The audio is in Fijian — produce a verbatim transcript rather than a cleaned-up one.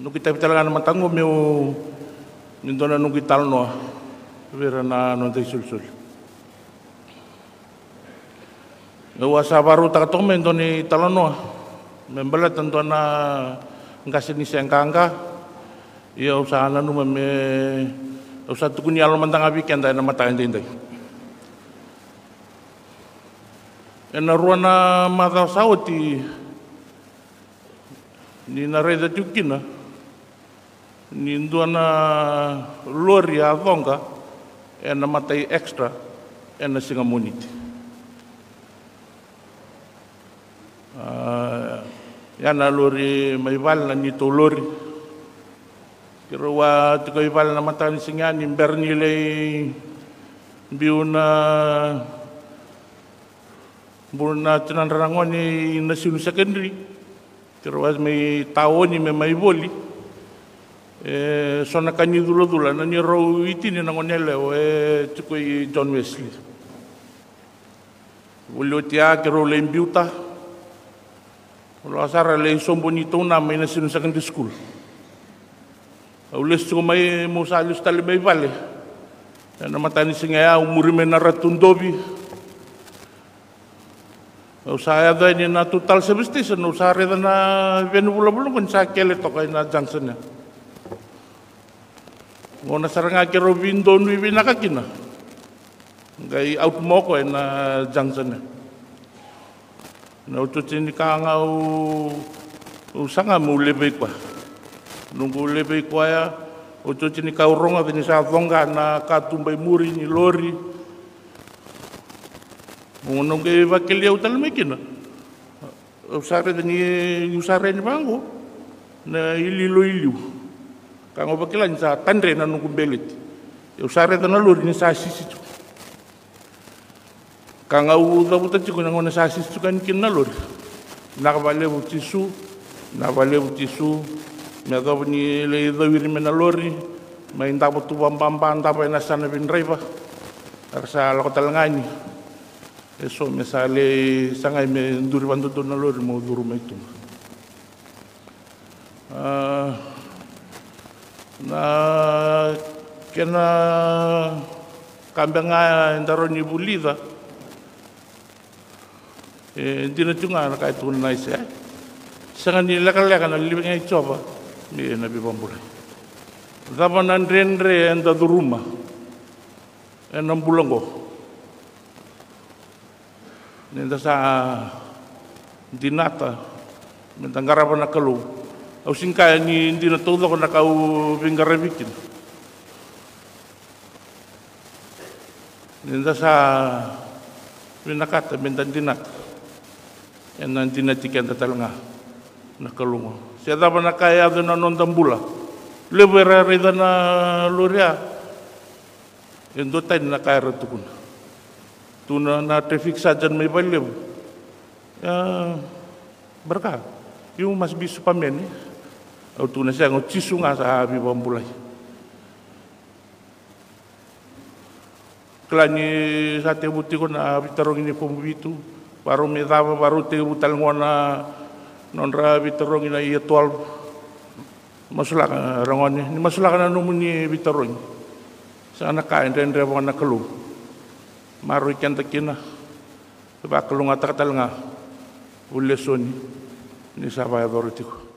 Noqu itavi tale ga na mataqu meu ni dua na noqu italanoa vei ira na noda isolisoli. Au a sa vakarautaka toka mai e dua na italanoa me baleta dua na qase ni se qaqa. Ia au sa nanuma me au sa tukuni yalo mada ga vei keda ena mataka edaidai. Ena rua na macawa sa oti ni na raica tiko kina ni dua na lori a coqa ena matai Extra ena siga Moniti. A, ia na lori mai vale na neitou lori. Keirau a tiko i vale na mataka ni siga ni bera ni lai biu na bula na tinadra na gone i Nasinu Secondary. Keirau a mai taoni me mai voli. E so na ka ni culacula na neirau itini na gone yalewa e tiko i John Wesley. Voli oti a keirau lai biuta. Au lako sara lai sobu ni tauna mai Nasinu Secondary School. Au lesu tiko mai meu sa lesu tale mai vale. Ena mataka ni siga ya au muri mai na Ratu Dovi. Au sa yaco yani na Total Service Station, au sa raica na veni vulavula qo ni sa kele toka ena junction ya. Gauna sara ga keirau veidonui vinaka kina, qai out moko ena junction ya. Na otioti ni ka ga au saga meu levei koya. Noqu levei koya, otioti ni ka au rogoca ni sa coqa na katuba i muri ni lori. Mo na qai vakeli au tale mai kina. Au sa raica ni, niu sa raica ni vaqo na ililo i liu. Ka ga au vakila ni sa tadre na noqu beleti. Au sa raica na lori ni sa sisi tu. Ka ga au cavuta tiko na gauna sa sisi tu yani kina na lori. Vinaka vakalevu Jisu, vinaka vakalevu Jisu. Me yacova ni lai cawiri mai na lori, mai davo tu vababa, davo ena yasana vei draiva. Era sa lako tale ga yani. E so me sa lai sagai me duri vadodonu na lori mo curu mai tuba. A, na kena ka beka ga eda rawa ni vulica. E dina tiko ga na ka e tukuna na Aisea. Sega ni lekaleka na liga i Jiova me na veivakabulai. Cava na dredre eda curuma ena bula oqo? Ni da sa dinata me da qarava na Kalou. Au sega ni kaya ni dina taucoko na ka au veiqaravi kina. Ni da sa vinakata me da dinata, ena dinati keda tale ga na Kalou. Se cava na ka e yaco ena noda bula, levu era raica na lori ya. E duatani na ka era tukuna. Tukuna na traffic sergeant mai Valelevu, "Ya, Baraka, you must be Superman, eh?" Au tukuna, "Sega, o Jisu ga sa veivakabulai." Kila ni sa tekivu tiko na veitarogi ni fomu vitu, varau me cava, varau tekivu tale gona na nodra veitarogi na year twelve. Masulaka, ragone, ni masulaka na nomuni veitarogi. Sa na ka e dredre vua na Kalou. Maroroi keda kina. Vakalougatataka tale ga o lesoni ni sa vakayacora tiko.